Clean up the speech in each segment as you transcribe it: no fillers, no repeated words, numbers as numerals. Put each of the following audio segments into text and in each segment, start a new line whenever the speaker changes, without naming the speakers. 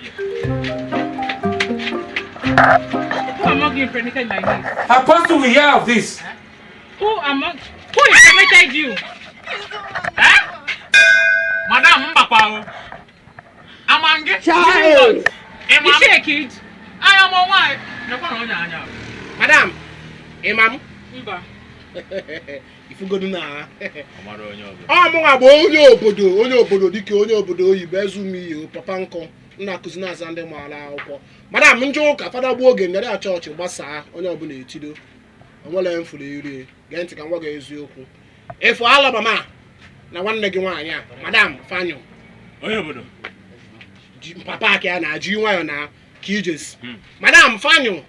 Who among you impregnated my niece?
Apostle, we hear of this.
Who impregnated you?
Eh? Madam, mbakwa o. Ama gị?
Child.
Ịma
Is
m?
she a kid?
Anya m nwaanyị. Nekwa na onye anya.
Madam, ịma m?
Mba.
Ifugodu na
Ọ mara onye ọbụla.
ọ mụnwa bụ onye obodo, onye obodo dike, onye obodo oyibo, eze ume ihe papa nkụ nna akụzi na-aza ndị maara akwụkwọ. Madam, njụ ụka fada gbuo oge nyere ya chọọchị gbasaa, onye ọbụla etido onwere m furu iri. Gee ntị ka m gwa gị eziokwu. Ịfụ alaba ma na nwanne gị nwaanyị a, Madam Fanyo.
Onye obodo.
Ji papa aka ya na ji nwayọ na ka ijesi. Madam Fanyo,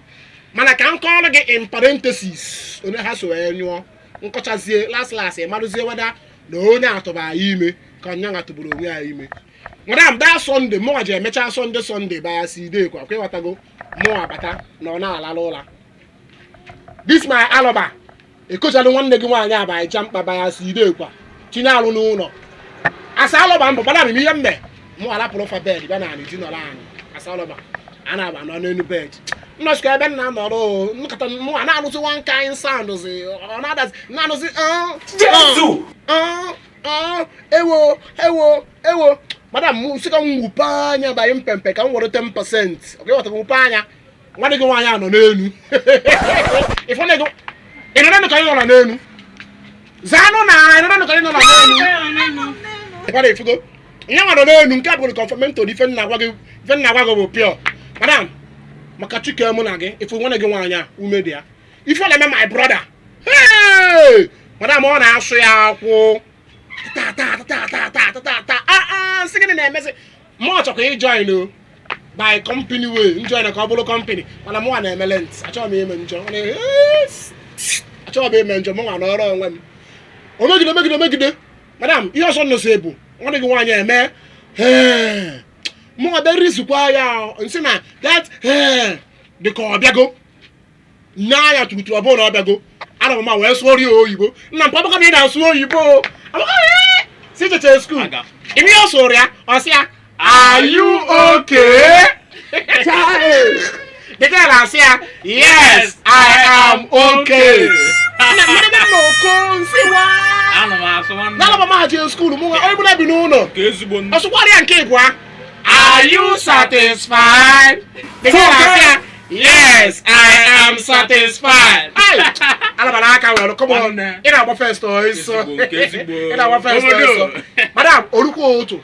mana ka m kọọrọ gị in parenthesis onye ha so wee nyụọ nkọchazie. Last last, ị marụzie weda na onye atụba ya ime ka onye tụburu onwe ya ime. Madam, that Sunday mụnwa ji emecha Sunday, Sunday baya si ide kwa kwa ịghọtago, mụnwa bata na ọ na-alala ụla. This my alọba ekochalụ nwanne gị nwaanyị abaịcha mkpa baya si ide kwa tinye alụ n'ụlọ asa alọba mbụ. Madam, ime ihe mme mụ alapụrụ fa bed bịa na anị ji nọrọ anyị asa alọba a na-aba nọ n'elu bed nnọchikọ ebe m na-anọrọ o nkata mụ a na-anụzi one kind sound zi ọ na-adazi na-anụzi
Jesu!
Ewo, ewo, ewo! Madam, m sị ka m wupe anya banye mpempe ka m were 10%. Ọ ga-eweta m wupe anya, nwanne gị nwaanyị a nọ n'elu. Ịfụ nne gị ị nọ n'elu ka ị nọ n'elu zaanụ na ị nọ n'elu ka ị nọ n'elu. Ịkwara ifugo nye nwa nọ n'elu nke a bụrụ confirmation. Ife nna gwa gị, ife nna gwa gị bụ pure. Madam, maka chike mụ na gị, ifu nwanne gị nwaanyị a, ume dị ya. Ife ọ na-eme my brother, hey! Madam, ọ na-asụ ya akwụ ta ta ta ta ta ta ta ta. Ah ah, nsị gịnị na-emezi? Mụ chọkwa ijoin o by company way njoin ka ọ bụrụ company, mana mụnwa na-eme lent. Achọghị m ime njọ. Ọ achọghị m ime njọ. Mụnwa nọrọ onwe m omegide, omegide, omegide. Madam, ihe ọzọ nọsọ bụ nwanne gị nwaanyị eme "Ee." Mụnwa bịa rizikwa ya nsị na that "ee" dị ka ọ bịago nye anya turutu. Ọ bụrụ na ọ bịago ana m ma wee sụọ rie oyibo. Nna m, papa, na ị na-asụ oyibo Amaka, ee, si cheche school.
Aga.
Ime ihe ọ sụrụ ya, ọ sị ya, "Are you okay?" The girl asị ya, "Yes, I am okay." Nna m, ndị m n'oko nsị wa.
Ana m asụ nwanne.
N'alaba mahadum school mụ nwa onye bụla bi n'ụlọ.
Ka ezigbo
Ọ sụkwara ya nke ịbụa, "Are you satisfied?" The girl asị ya, "Yes, I am satisfied." Ai, alaba n'aka were, come on.
Nwanne.
Ị na-agba first ọsọ.
Ezigbo, nke ezigbo.
Ị na-agba first
Obodo.
ọsọ. Madam, orukwa otu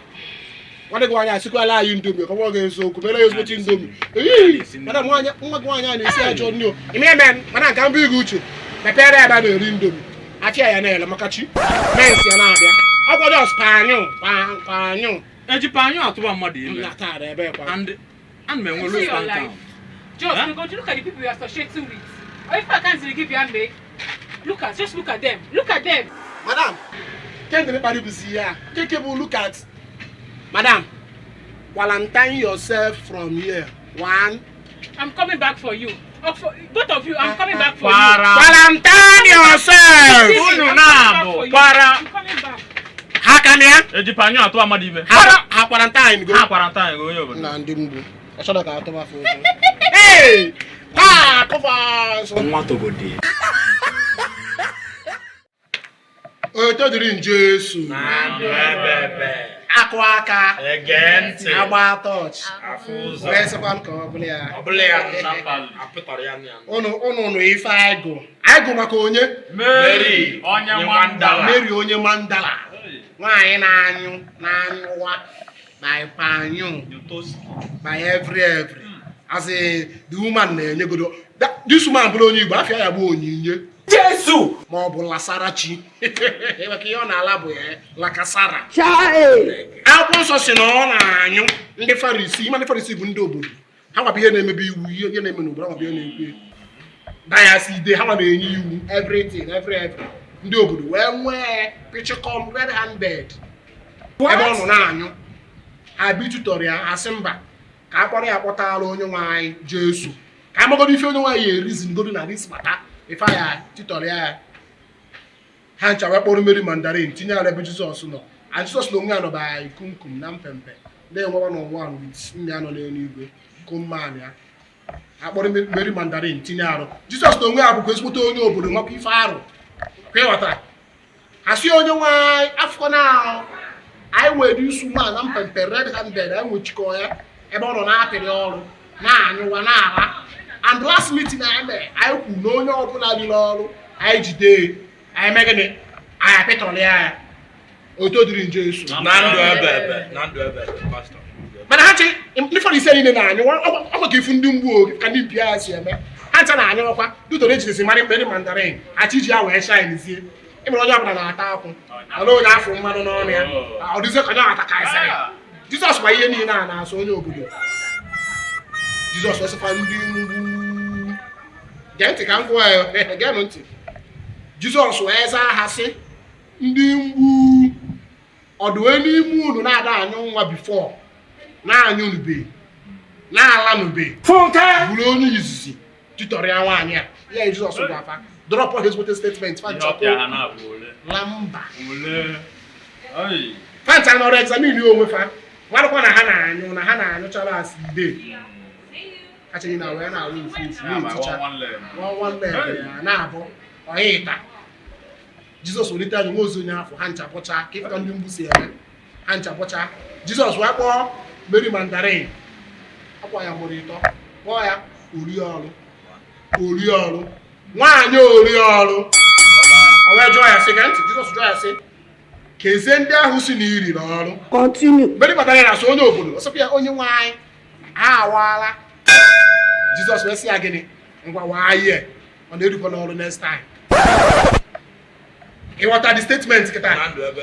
nwanne gị nwaanyị asịkwala anyị Indomie ka ọ gwa gị eziokwu, mere ya ezigbote Indomie. Ee, madam, nwaanyị nwa gị nwaanyị a na-esi ajọ nri o ime eme. Madam, ka m bụ gị uche mepere ebe a na-eri Indomie afịa ya na-ele maka chi mens ya na-abịa ọgwọ jos panyụ panyụ.
Eji panyu atụba mmadụ ime.
Nna taa ebe kwa.
And ana m enwe
See
low
your
sperm
life.
count.
Just
Huh?
because you look at the people you are associating with. Or if I can't give you a make, look at, just look at them. Look at them.
Madam, kendịrị kpara bụzi ya keke bụ look at. Madam, quarantine yourself from here one.
I'm coming back for you. Or for both of you, I'm coming back for you.
Kwara.
Quarantine yourself.
See me,
Unu
I'm coming back
na-abụ
for you.
kwara.
I'm coming back.
Ha ka na ya.
Eji panyu atụba mmadụ ime.
Ha quarantine go.
Ha quarantine gị onye obodo.
Na ndị mgbu ọ chọrọ ka atụba afọ ụjọ. Hey! Ha kụfa nso.
Nwa togode.
Oto dịrị Jesu. Akụ aka.
Ege ntị.
Agba tọọchị.
Afụ ụzọ.
Wee sịkwa m ka ọ bụla ya.
Ọ bụla ya apụtara ya ya.
Ụnụ ụnụ nụ ife anyị gụ. Anyị gụ maka onye?
Mary onye Mandala.
Mary onye Mandala. Nwaanyị na-anyụ na-anyụwa by panyu by every as in the woman na-enyegodo. This woman bụrụ onye Igbo, afịa ya bụ Onyinye.
Jesu!
Ma ọ bụ Lasarachi, maka ihe ọ na-ala bụ ya Lakasara. Akwụkwọ nsọ si na ọ na-anyụ ndị Farisi. Ime ndị Farisi bụ ndị obodo ha gwabụ ihe na-emebe iwu, ihe ihe na-eme n'obodo ha gwabụ ihe na-ekwu dayasi ide ha nwa na-enye iwu everything every ndị obodo wee nwee pichikom red handed ebe ọ nọ na-anyụ. Ha bitụtọrọ ya, ha sị mba, ka a kpọrọ ya kpọtara onye nwe anyị Jesu, ka amagodo ife onye nwe anyị erizin na this mata ife ya titọrọ ya. Ha ncha wee kpọrọ Mary Mandarin tinye ya ebe Jizọs nọ, and Jizọs na onwe ya nọba kumkum na mpempe. Na-enwe one on one with nna ya nọ n'eluigwe kụmman ya akpọrọ Mary Mandarin tinye arụ. Jizọs na onwe ya bụkwa ezigbote onye obodo nwakwa ife arụ ka ị ghọtara. Asị onye nwe anyị afọ na ahụ anyị nwere isu ma na mpempe red handed anyị nwechikọ ya ebe ọ nọ na-apịrị ọrụ na-anyụwa na-ala. And last meeting anyị mere, anyị kwuru na onye ọbụla riri ọrụ anyị jide, anyị mee gịnị, anyị apịtọrọ ya. Otu dịrị nje Jesu
Na ndụ ebe ebe, na ndụ ebe ebe, pastọ.
Mana ha chi ndị Farisii niile na-anyụ ọkwa ka ifu ndị mgbu oge ka ndị mpi ya si eme ha ncha na-anyụ ọkwa dutoro ejidesi mara mkpere mandarin achị ji ya wee shine zie. Ịmere onye ọbụla na-ata akwụ mana onye afọ mmanụ n'ọnụ ya ọ dịzie ka onye atakarịsịrị. Jizọs gwa ihe niile a na-asụ onye obodo. Jizọs wee sịkwa ndị mgbu gee ntị ka m gụọ ya, geenụ ntị. Jizọs wee zaa ha sị, ndị mgbu ọdụwe n'ime unu na-ada anyụ nwa bifo na-anyụ nube na-ala nube bụrụ onye izizi tụtọrọ ya nwaanyị a. Ya Jizọs gwa afa drop his ezigbote statement la mba fancha nọrọ examine onwe fa nwarụkwa na ha na-anyụ na ha na-anyụchara asị ide kachaghị na wee na-awụ ofu ofu na-eticha one leg ya na-abụ ọya ịta. Jizọs welite anyị nwa ozi onye afọ ha ncha bọcha ka ịfụta ndị mgbu si eme ha ncha bọcha. Jizọs wee kpọọ Mary Mandarin akwa ya mụrụ ịtọ kpọọ ya oriọrụ oriọrụ nwaanyị oriọrụ. O wee jụọ ya sị, gee ntị, Jizọs jụọ ya sị, kezie ndị ahụ si na iri n'ọrụ.
Continue.
Mary Mandarin asị onye obodo ọ sịkwa ya onye nwaanyị ha awaala. Jizọs wee sị ya gịnị, ngwa waa ihe ọ na-erukwa n'ọrụ next time. Ịghọta the statement kịta?
Na ndụ ebe.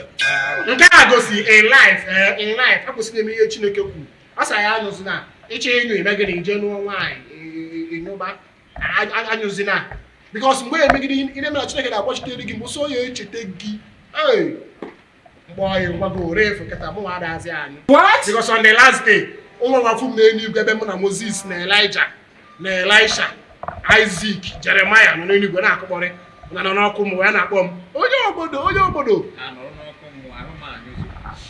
Nke a gosi in life, in life akwụsịrị eme ihe Chineke kwuru. Ọ sị ya anyụzina ịchọ ịnyụ ime gịnị ije nụọ nwaanyị ịnyụba anyụzina because mgbe emegide ị na-eme na Chineke na-agbachitere gị mgbe so ya echeta gị. Ee, mgbe ọyị ngwago ore efu kịta mụ nwa adazi anyụ. Because on the last day ụmụ nwafụ m n'eluigwe ebe mụ na Moses na Elijah na Elisha Isaac Jeremiah nọ n'eluigwe na-akụkpọrị na nọ n'ọkụ m wee na-akpọ m onye obodo onye obodo.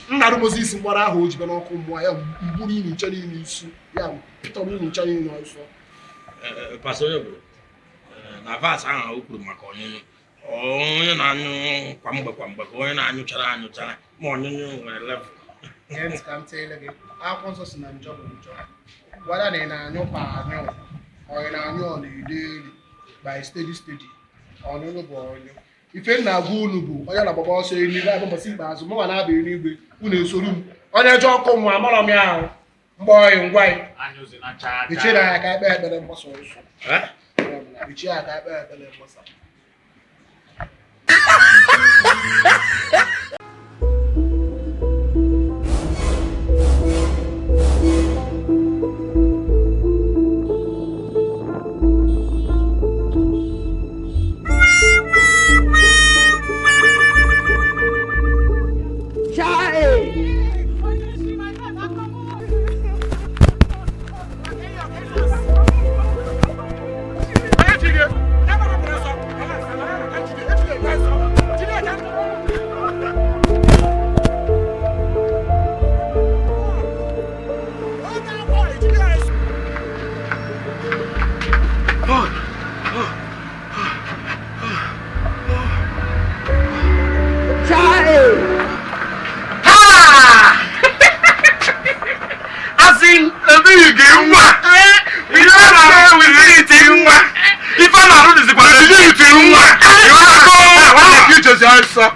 Nnarụ Moses mkpọrọ ahụ o jibe n'ọkụ mmụọ ya mgburu unu nche niile isu ya pịtọrọ unu nche niile ọsọ.
Pastọ onye obodo, na vas ahụ o kwuru maka ọnyụnyụ, onye na-anyụ kwa mgbe kwa mgbe ka onye na-anyụchara anyụchara ma ọnyụnyụ nwere level.
Gee ntị ka m teele gị. Akwụkwọ nsọ si na njọ bụ njọ. Whether na ị na-anyụ kwa anyụ ọ ị na-anyụ ọ na-ede elu by steady steady ọnyụnyụ bụ ọnyụ. Ife m na-agwa unu bụ onye na-agbagba ọsọ eluigwe abụ mbọsị ikpeazụ mụnwa na-aba eluigwe unu esoro m. Onye jọọ ọkụ mmụọ amarọ m ya ahụ mgbe ọyị ngwa ya echere ya ka ekpe ekpere mgbasa ọsọ echie ya ka ekpe ekpere mgbasa.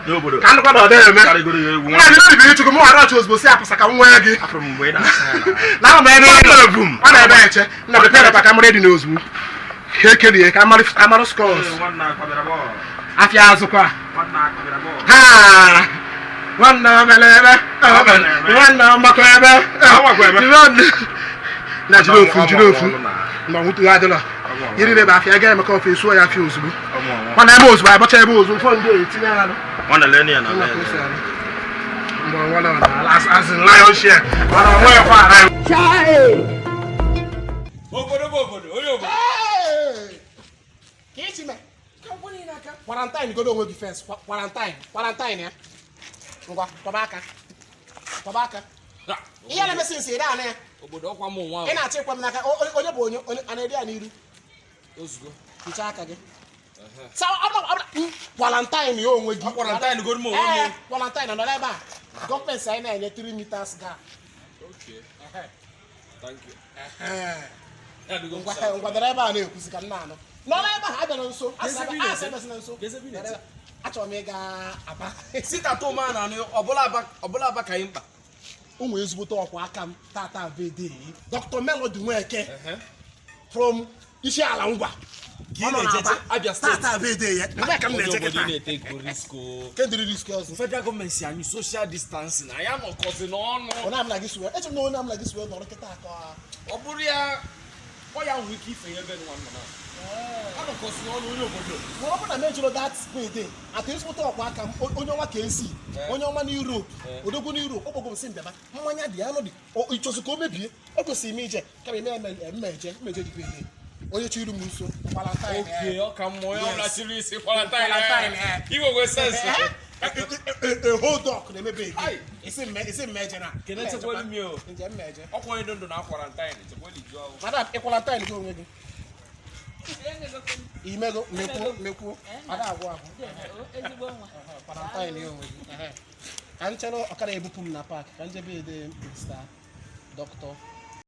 N'obodo.
Ka ndụkwa na ọ dịghị eme.
Karịgoro ya egwu.
Nna gị n'obi ịchụkwu m ghara achọ ozugbo si apụsa ka m nwee gị.
Afụrụ m mgbe ị na-asa ya
Na
na.
ama m ebe ị nọ.
Ebum.
Ọ na-ebe eche. Nna prepare pa ka mara dị n'ozugbo. Ha ekerie ka amarụ scores.
Nwanna akpabịara bọọlụ.
Afịa azụkwa.
Nwanna akpabịara bọọlụ.
Ha! Nwanna m mere ebe. Nwanna m makwa ebe.
Ọ makwa ebe.
Na jiri ofu jiri ofu.
Ọ
Na ọnwụtụ adịla. Iri ebe afịa ga emeka ofe esuo ya afịa ozugbo.
ọnwụ.
Mana ebe ozugbo abọcha ebe ozugbo fọ ndị etinye ya nụ.
Ọ na-ele ya na
Nna
le.
ka o si alụ. Mgbe ọnwa na ọ as in lion share. Mana ọ nweghịkwa ara.
Obodo bụ obodo, onye obodo.
Ka esi mee? Quarantine godo onwe gị first. Quarantine. Quarantine ya. Ngwa, tọba aka. Tọba aka. Ihe na-emesi nsị ị na ya.
Obodo ọkwa m nwa.
Ị na-achọ ịkwa m n'aka onye bụ onye a na-eri ya n'iru.
Ozugbo.
Hichaa aka gị. Quarantine ya onwe gị.
Quarantine goro m onwe m.
Quarantine nọ n'ebe a. Gọọmenti anyị na-enye 3 meters gap.
Okay. Thank you.
Ngwa dara ebe a na-ekwuzi ka m na-anụ. Nọ n'ebe a abịa na nso. Asị na nso. Achọrọ m ịga Aba.
Sit at home na anụ ọbụla Aba ka anyị mkpa.
Ụmụ ezigbote ọkwa aka m tata vede Dr. Melody Nweke from Isiala Ngwa.
Abia State.
Tata vede ya. Mgbe ka m na-eche kịta. Kedụ risk ọzọ?
Federal gọọmenti si anyị social distancing anyị anọkọzi n'ọnụ.
Onye amụla gị siwe. Eche m na onye amụla gị siwe nọrọ kịta akọ.
Ọ bụrụ ya ọ ya nwere ike ife ya ebe nwa nọ na. Anọkọzi n'ọnụ onye obodo.
Ma ọ bụrụ na m ejiro that vede atụ ezigbote ọkwa aka m onye ọnwa ka esi onye ọma na Europe odogwu na Europe okpogo m si mbịaba mmanya dị anụ dị ịchọzi ka o mebie o kwesịrị m ije kama ime mmeje mmeje jikwa ede onye chiri m nso
oke ọka mmụọ onye ọbụla chiri isi quarantine iwegwe sensị
hold up na-emebe ege isi mmeje na
kene chekwelu mi o
njem mmeje
ọkwa onye ndụ na quarantine chekwelu iju ahụ
madam ị quarantine gị onwe gị imego mekwuo mekwuo ada agwụ agwụ
ezigbo nwa
quarantine ya onwe gị ka m chere ọkara ebupụ m na paakị ka m jebe ede Mr. Dr.